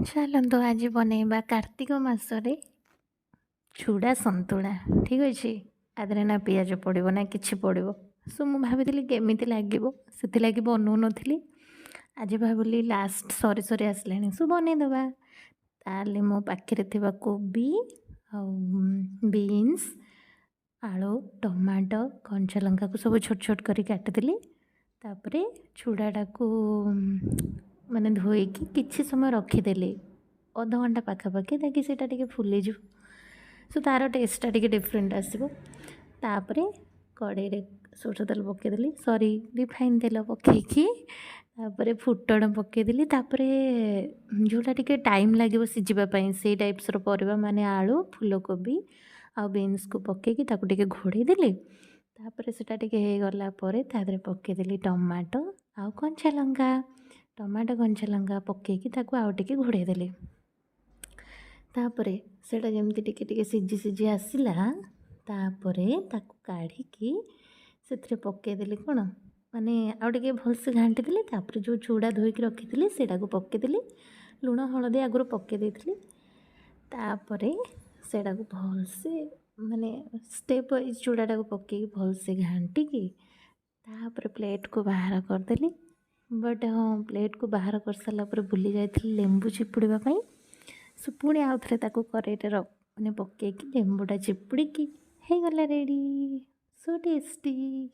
ଚାଲନ୍ତୁ, ଆଜି ବନେଇବା କାର୍ତ୍ତିକ ମାସରେ ଚୁଡ଼ା ସନ୍ତୁଳା। ଠିକ୍ ଅଛି, ଆ ଦେହରେ ନା ପିଆଜ ପଡ଼ିବ ନା କିଛି ପଡ଼ିବ। ସୋ ମୁଁ ଭାବିଥିଲି କେମିତି ଲାଗିବ, ସେଥିଲାଗି ବନଉନଥିଲି। ଆଜି ଭାବିଲି ଲାଷ୍ଟ ସରି ସରି ଆସିଲାଣି, ସୋ ବନେଇଦେବା। ତାହେଲେ ମୋ ପାଖରେ ଥିବା କୋବି ଆଉ ବିନ୍ସ, ଆଳୁ, ଟମାଟୋ, କଞ୍ଚା ଲଙ୍କାକୁ ସବୁ ଛୋଟ ଛୋଟ କରି କାଟିଦେଲି। ତାପରେ ଚୁଡ଼ାଟାକୁ ମାନେ ଧୋଇକି କିଛି ସମୟ ରଖିଦେଲି, ଅଧଘଣ୍ଟା ପାଖାପାଖି, ତାକି ସେଇଟା ଟିକେ ଫୁଲିଯିବ। ସୋ ତା'ର ଟେଷ୍ଟଟା ଟିକେ ଡିଫରେଣ୍ଟ ଆସିବ। ତାପରେ କଡ଼େଇରେ ସୋରିଷ ତେଲ ପକାଇଦେଲି, ସରି, ରିଫାଇନ୍ ତେଲ ପକାଇକି ତାପରେ ଫୁଟଣ ପକାଇଦେଲି। ତାପରେ ଯେଉଁଟା ଟିକେ ଟାଇମ୍ ଲାଗିବ ସିଝିବା ପାଇଁ, ସେଇ ଟାଇପ୍ସର ପରିବା, ମାନେ ଆଳୁ, ଫୁଲକୋବି ଆଉ ବିନ୍ସକୁ ପକାଇକି ତାକୁ ଟିକେ ଘୋଡ଼େଇ ଦେଲି। ତାପରେ ସେଇଟା ଟିକେ ହେଇଗଲା ପରେ ତା ଦେହରେ ପକାଇଦେଲି ଟମାଟୋ ଆଉ କଞ୍ଚା ଲଙ୍କା। ଟମାଟୋ, କଞ୍ଚା ଲଙ୍କା ପକାଇକି ତାକୁ ଆଉ ଟିକେ ଘୋଡ଼େଇ ଦେଲି। ତାପରେ ସେଇଟା ଯେମିତି ଟିକେ ଟିକେ ସିଝି ସିଝି ଆସିଲା, ତାପରେ ତାକୁ କାଢ଼ିକି ସେଥିରେ ପକାଇଦେଲି କ'ଣ, ମାନେ ଆଉ ଟିକେ ଭଲସେ ଘାଣ୍ଟିଦେଲି। ତାପରେ ଯେଉଁ ଚୁଡ଼ା ଧୋଇକି ରଖିଥିଲି, ସେଇଟାକୁ ପକାଇଦେଲି। ଲୁଣ ହଳଦୀ ଆଗରୁ ପକାଇ ଦେଇଥିଲି। ତାପରେ ସେଇଟାକୁ ଭଲସେ, ମାନେ ଷ୍ଟେପ୍ ୱାଇଜ୍ ଚୁଡ଼ାଟାକୁ ପକାଇକି ଭଲସେ ଘାଣ୍ଟିକି ତାପରେ ପ୍ଲେଟ୍କୁ ବାହାର କରିଦେଲି। ବଟ୍ ହଁ, ପ୍ଲେଟ୍କୁ ବାହାର କରିସାରିଲା ପରେ ଭୁଲି ଯାଇଥିଲି ଲେମ୍ବୁ ଚିପୁଡ଼ିବା ପାଇଁ। ସୋ ପୁଣି ଆଉ ଥରେ ତାକୁ କରେଇରେ ମାନେ ପକାଇକି ଲେମ୍ବୁଟା ଚିପୁଡ଼ିକି ହେଇଗଲା ରେଡ଼ି। So tasty.